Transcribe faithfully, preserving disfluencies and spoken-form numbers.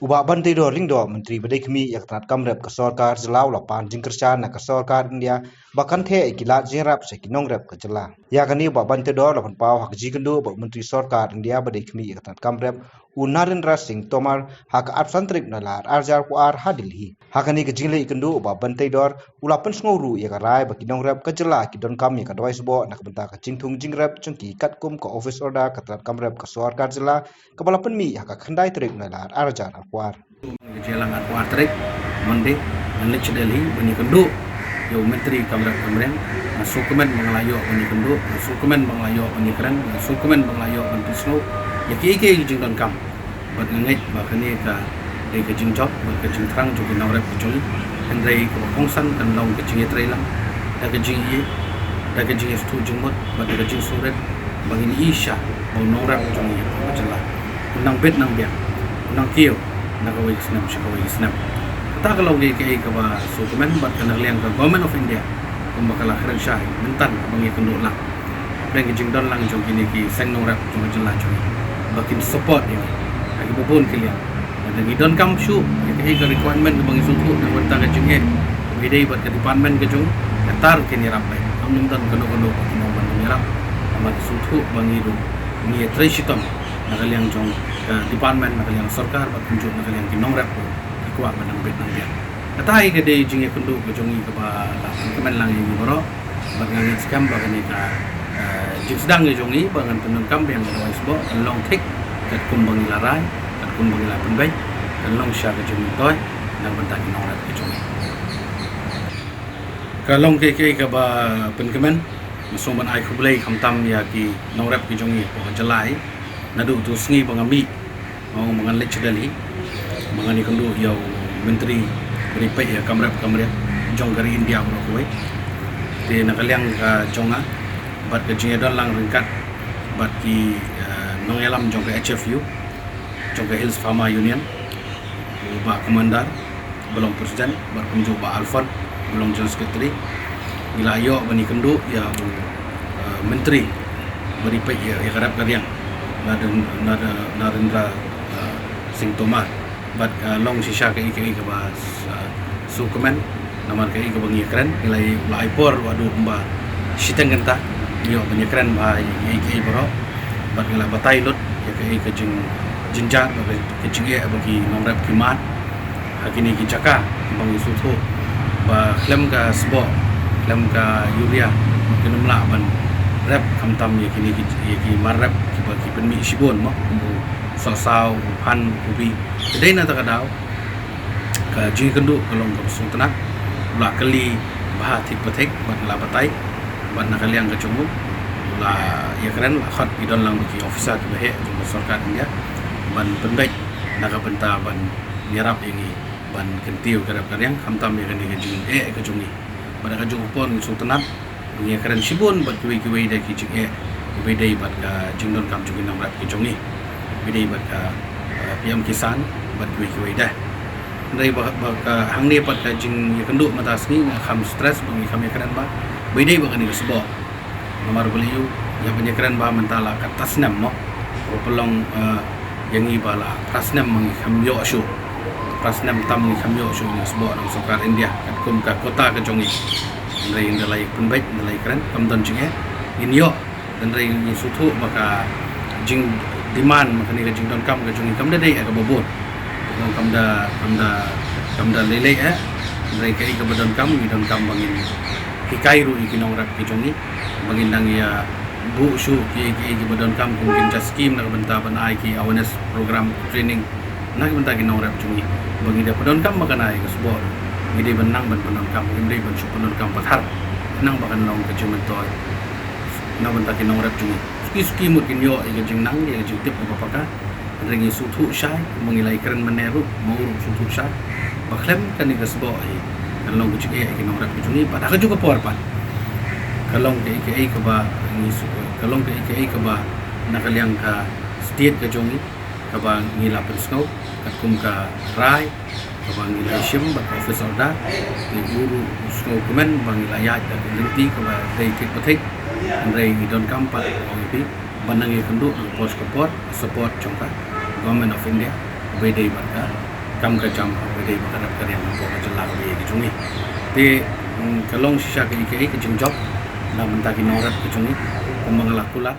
U Bah Banteidor Lyngdoh, Myntri ba dei khmih ïa ka tnat kam rep ka sorkar jylla, u la pan jingkyrshan na ka sorkar India ba kan theh ïa ki lad jingïarap sha ki nongrep ka jylla. Ïa kane u Bah Banteidor u la pynpaw ha ka jingïakynduh bad u Myntri sorkar India ba dei khmih ïa ka tnat kam rep, u Narendra Singh Tomar, ha ka arphew san tarik Nailar arhajar arphew ar ha Delhi. Ha kane ka jingleit ïakynduh, u Bah Banteidor u la pynsngew ruh ïa ka rai ba ki nongrep ka jylla ki donkam ïa ka dawai sboh na ka bynta ka jingthung jingrep jong ki, katkum ka office order ka tnat kam rep ka sorkar jylla kaba la pynmih ha ka khyndai tarik Nailar arhajar arphew ar. Ka jingïalang arphew ar tarik, Monday, ngan leit sha Delhi ban ïakynduh ïa u Myntri kam rep kam riang. Nga sngewkmen ba nga la ïoh ban ïakynduh, nga sngewkmen ba nga la ïoh ban ïakren, nga sngewkmen ba nga la ïoh ban pynsngew ïa kiei kiei ki jingdonkam. Bad nga ngeit ba kane ka dei ka jingjop bad ka jingthrang jong ki nongrep ka jong ngi. Hynrei kaba kongsan kan long ka jingïatreilang da ka jingïeit, da ka jingïasngewthuh jingmut bad da ka jingsngewrit, ba ngin ïohi shisha ba u nongrep jong ngi hapoh ka jylla un nang bit nang biang, un nang kiew na kawei ka snem sha kawei ka snem. Kata ka long kaei kaei kaba sngewkmen bad ka na ka liang ka Government of India kumba ka la kren shai mynta kaba ngi ïakynduh lang. Hapdeng ka jingdon lang jong kine ki seng nongrep jong ka jylla jong ngi ba kin support ïa ngi ha kiba bun ki liang. Lada ngi donkam shuh ïa kaei ka requirement kaba ngi sngewthuh na ka bynta ka jingeh, ba ïadei bad ka department ka jong ngi, kata ruh kin ïarap beit. Ym don kano kano ba kin ym ban ïarap. Namar ngi sngewthuh ba ngi ruh ngi ïatrei shitom na ka liang jong ka department, na ka liang sorkar bad kumjuh na ka liang ki nongrep ruh ki kwah ban nang bit nang biang. Kata hi ka dei jingïakynduh ka jong ngi kaba la pynkmen lang ïa ngi baroh. Bad nga ngeit skhem ba kane ka, eh, jingsdang ka jong ngi ba ngan pyndonkam biang ka dawai sboh kan long thik katkum ba ngi la rai, katkum ba ngi la pynbeit, kan long sha ka jingmyntoi na ka bynta ki nongrep ka jong ngi. Ka long kaei kaei kaba pynkmen. Nga sngewbha ban ai khublei khamtam ïa ki nongrep ki jong ngi hapoh ka jylla hi. Naduh utu u sngi ba nga mih, nga ong ba ngan leit sha Delhi ba ngan ïakynduh ïa u Myntri ba dei peit ïa ka kam rep ka kam riang jong ka ri India baroh kawei. Te na ka liang ka jong nga bad ka jingïadon lang ryngkat bad ki, eh, nongïalam jong ka H F U, jong ka Hills Farmer Union, u Bah Commander ba long president bad kumjuh u Bah Alfon ba long general secretary. Ngi la ïoh ban ïakynduh ïa u, eh, Myntri ba dei peit ïa, ïa ka rep ka riang, Naren-, Nare-, Narendra, eh, Singh Tomar. Bad ka long shisha kaei kaei kaba, eh, sngewkmen. Namar kaei kaba ngi ïakren, ngi la ïa, la ai por ruh haduh kumba shiteng kynta, ngi ïoh ban ïakren bha ïa kaei kaei baroh. Bad ngi la batai lut ïa kaei ka jing, jynjar bad ka jingeh ba ki nongrep ki mad ha kine ki jaka ba ngi sngewthuh ba khlem ka sboh, khlem ka urea, kin ym lah ban rep khamtam ïa kine ki, ïa ki mar rep kiba ki pynmih shibun mo, kum u sohsaw, u phan, u bi. Te dei na kata ka daw ka jingïakynduh ka long kaba sngewtynnat. U la kylli bha thik pa thik bad la batai bad na ka liang ka jong u la ïakren, la khot ki don lang bad ki officer kiba heh jong ka sorkar India ban pynbeit na ka bynta ban ïarap ïa ngi ban kyntiew ka rep ka riang khamtam ïa kane ka jingeh ka jong ngi. Bad ha ka jong ka por ngi sngewtynnat, ngi ïakren shibun bad kiwei kiwei de ki jingeh kiba dei bad ka jingdonkam jong ki nongrep ki jong ngi, kiba dei bad ka, eh, P M Kisan bad kiwei kiwei de. Hynrei ba, ba ka hangne pat ka jingïakynduh mynta sngi nga kham stress ba ngi kham ïakren bha ba ïadei bad kane ka sboh. Namar balei ïa ban ïakren bha mynta la katta snem mo. Ba pynlong, eh, ïa ngi ba la phra snem ma ngi kham ïoh shuh. Phra snem tam ngi kham ïoh shuh ïa ka sboh na ka sorkar India katkum ka quota ka jong ngi. Hynrei ynda la ïa pynbeit, ynda la ïa kren, kam don jingeh. Ngin ïoh, hynrei ngi sngewthuh ba ka jingdemand ma kane ka jingdonkam ka jong ngi kam da dei ïa kaba bun. Kam da, kam da, kam da lei lei eh. Hynrei kaei kaba donkam, ngi donkam ba ngin hikai ruh ïa ki nongrep ki jong ngi ba ngin nang ïa buh shuh kiei kiei kiba donkam kum ki jingjia skim na ka bynta ban ai ki awareness program, training na ka bynta ki nongrep jong ngi ba ngi dei pyndonkam ba kane ka sboh. Ngi dei ban nang ban pyndonkam, ngi dei ban shu pyndonkam pathar. Nang ba kan long ka jingmyntoi na ka bynta ki nongrep jong ngi. Suki suki mut kin ïoh ïa ka jingnang, ïa ka jingtip kaba paka. Hynrei ngi sngewthuh shai, ba ngi la ïakren mynne ruh, ma u ruh u sngewthuh shai ba khlem kane ka sboh hi kan long ka jingeh ïa ki nongrep ki jong ngi, bad ha ka juh ka por pat ka long kaei kaei kaba ngi sngewthuh, ka long kaei kaei kaba na ka liang ka state ka jong ngi, kaba ngi la pynsngew katkum ka rai kaba ngi la shim bad ka office order. Te u ruh u sngewkmen ba ngi la ïaid da ka lynti kaba dei thik pa thik. Hynrei ngi donkam pat, ong ïa phi, ban nang ïakynduh na ka por sha ka por, support jong ka Government of India, ba ïadei bad ka jam ka jam, ka dei ba ka rep ka riang hapoh ka jylla kaba ïeit ka jong ngi. Te, mm, ka long shisha ka ïa ka jingjop na bynta ki nongrep ka jong ngi, kumba nga la kular.